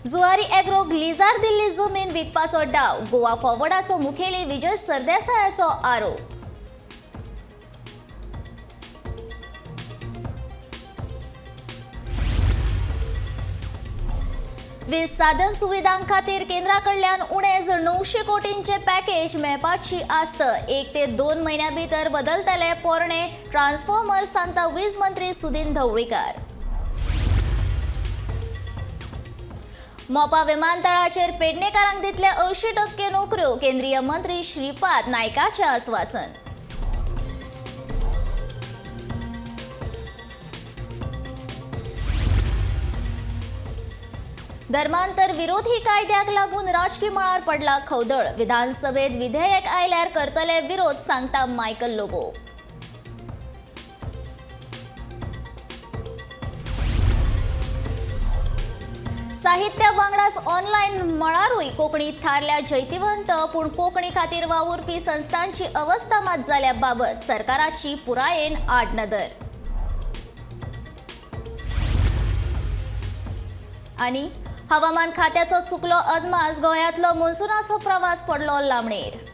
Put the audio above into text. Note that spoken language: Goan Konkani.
जुवारी एग्रोक लिजार दिल्ली जमीन विकपाचो डाव, गोवा फॉरवर्डाचो मुखेली विजय सरदेसायाचो आरोप. वीज साधन सुविधां खातीर केंद्रा कडल्यान उणेच 900 कोटींचे पॅकेज मेळपाची आस्त. 1 ते 2 म्हयन्या भितर बदलतले पोरणे ट्रान्सफॉर्मर, सांगता वीज मंत्री सुदिन ढवळीकार. मोपा विमानतळाचेर पेडणेकारांक दितले 80% नोकऱ्यो, केंद्रीय मंत्री श्रीपाद नायकाचें आस्वासन. धर्मांतर विरोधी कायद्याक लागून राजकी मळार पडला खवदळ. विधानसभेत विधेयक आयल्यार करतले विरोध, सांगता मायकल लोबो. साहित्य वांगडाच ऑनलायन मळारूय कोंकणी थारल्या जैतिवंत, पूण कोंकणी खातीर वावुरपी संस्थांची अवस्था मात जाल्या बाबत, सरकाराची पुरायेन आडनदर. आनी हवामान खात्याचो चुकलो अदमास, गोंयांतलो मोन्सुनाचो प्रवास पडलो लांबणेर.